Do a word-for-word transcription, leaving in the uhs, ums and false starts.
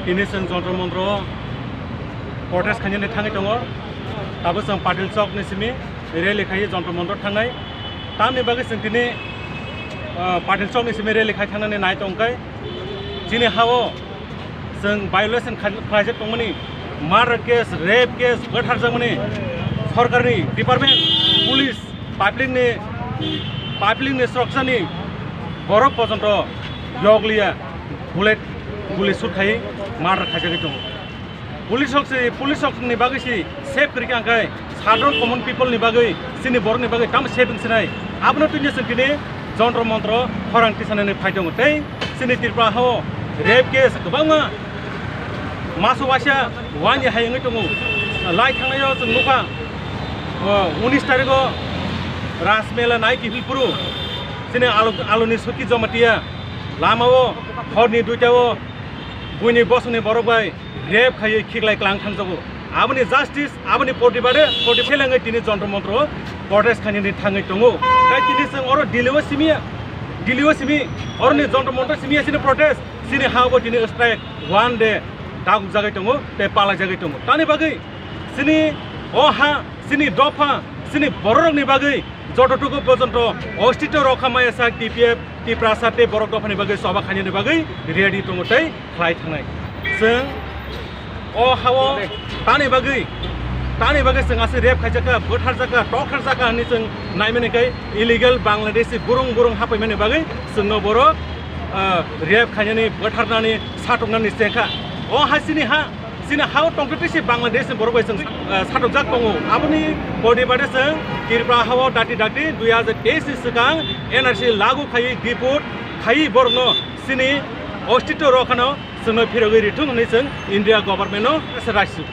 Tini chwng Jantar Mantar o protest khainani thangwi tongo. Tabuk chwng Patil Chowk ni simi rally khaiwi Jantar Mantar o thangnai. Tamni bagwi chwng tini, ah, Patil Chowk ni simi rally khai thangnani nai tongkhe chini ha-o chwng violation khai-, khlaijak tongmani, murder case, rape case, bwtharjakmani sorkarni department, police, public ni, public ni suroksani borok porjonto yokliya, bullet, guli shoot khai murder khaijagwi tongo. Police rok se, police rok ni bagwi si safe kwrwi kha, hwnkhe sadharon common people ni bagwi, chini borok ni bagwi tamo safe wngsinai. Abono tini chwng tini Jantar Mantar o khorang tisanani phai tongo. Tei chini Tripura ha-o rape case kwbangma maso waisa wani hai wngwi tongo. Lai thangnai o chwng nukha, o, unis tarik o Ras Mela nai kiphil phuru chini Alu, Aluni Suki Jamatia lama o horni duita o buini bosongni borok bai rape khaiwi khiklai klang thangjago. Aboni justice, aboni protibade, protibade selengwi tini Jantar Mantar o protest khainani thangwi tongo. Tei tini chwng oro Delhi o simiya, Delhi o simi, oroni Jantar Mantar simiya chini protest, chini ha-o tini strike one day dagugjagwi tongo, tei palajagwi tongo. Tani bagwi chini o ha, chini dopha, chini bororokni bagwi jototuku porjonto ostito rokha maya sak T P F, Tiprasa tei borok dophani bagwi choba khainani bagwi ready tongo tei khlai thangnai. Chwng o ha-o tani bagwi, tani bagwi chwng aswk rape khaijakha, bwtharjakha, toktharjakha hwnwi chwng naimani khe illegal Bangladeshi burung burung hapaimani bagwi chwngno borok, ah, rape khainani, bwtharnani, satoknani chengkha. O ha chini ha, chini ha-o tongtwtwi se Bangladesh ni borok bai chwng, ah, satokjak tongo. Aboni protibade chwng Tripura ha-o dati dati dui hajar teis ni swkang N R C lagu khaiwi deport khaiwi borokno chini ostito rokha no chwngno phirogwi rithung hwnwi chwng India government no raisuk.